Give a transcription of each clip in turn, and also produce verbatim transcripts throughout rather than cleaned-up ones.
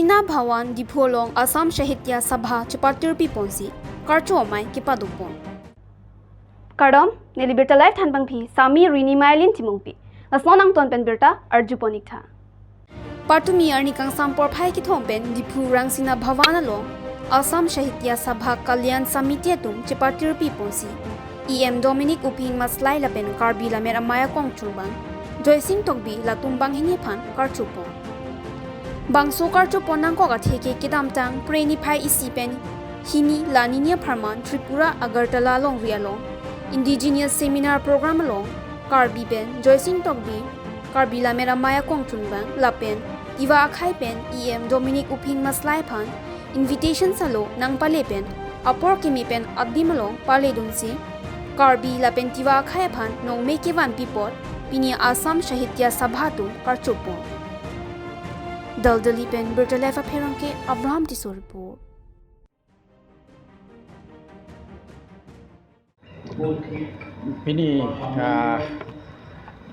Rangsina Bhavan Diphu along Assam Sahitya Sabha chepatirpi ponsi karcho amei kepadopon. Kardom, neli Birta Live thanbangpi Sami Rini Mailin Timungpi. Lason angton pen birta arjupon iktha. Patumi arni kangsam porphai kethom pen Diphu Rangsina Bhavan along Assam Sahitya Sabha Kalyan Samiti atum chepatirpi ponsi E M Dominic Uphing Maslai lapen Karbi Lammet Amei akongchunbang Joysing Tokbi latum banghini aphan karchopon. Bangso karchopon nangkok athe ke kedamtang Phre niphai isi pen hini la nini apharman Tripura Agartala longri along Indigenous Seminar Program along Karbi pen Joysing Tokbi, Karbi Lammet Amei akongchunbang lapen Tiwa akhei pen E M Dominic Uphing Maslai aphan invitation salo nangpale pen apor keme pen adim along paledunsi Karbi lapen Tiwa akhei aphan nongme kevanpi apot pini Assam Sahitya Sabha atum karchopon. Daldali pen Birta Live apherangke Abraham Tisso report. Pini, ah,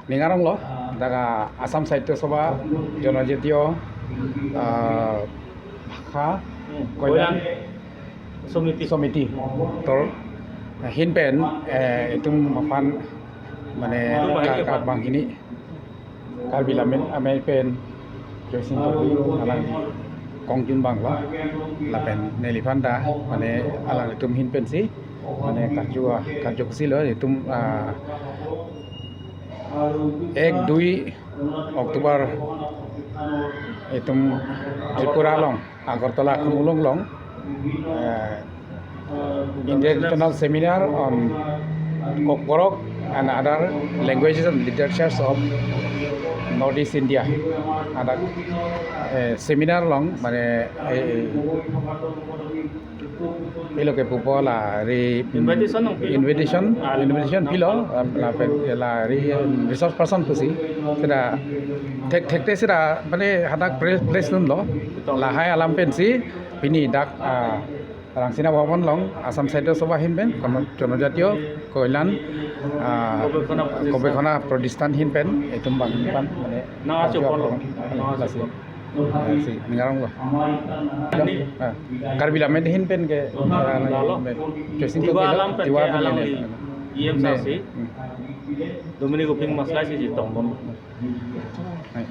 ning aronglo, dak Assam Sahitya Sabha Jonojatiya, ah, Bhasha Hmm, Kalyan Kalyan Samiti. Samiti tor ahin pen, eh, itum aphan mane Itum banghini ka-, ka-, aphan. Banghini Karbi Lammet Amei pen Joysing Tokbi alangli kongchunbanglo lapen neliphan ta mane alanglitum ahin pensi mane karju, karju kosilo itum, ah, ek dui October itum Tripura along Agartala Khumulwng along, eh, International Seminar on Kokborok and Other Languages and Literatures of North East India. Hadak, eh, seminar along mane, eh, ilo kepupo la ri Invitation nangpi. Invitation, ah, invitation pilo, ah, lapen la ri resource person pusi. Seta thek thekte seta mane hadak pre-, press dunlo. Betul. Lahai alam pensi pini dak, ah, Rangsina Bhavan along Assam Sahitya Sabha ahin pen kono Jonojatiya Kalyan, ah, Gobekshona Pratisthan. Gobekshona Pratisthan ahin pen itum bang pan mane Nang acho karju pon lo. Aphrang Nang acho lasi. Pon. Ah, si, ning aronglo. Ani. Ah, Karbi Lammet ahin pen ke, ah, Lalo. Joysing Tokbi Tiwa lo, alam pen Tiwa ke alam alam ni. Ni. E M Ne. Sasi. Hmm. Dominic Uphing Maslai si jitong bom. Hai.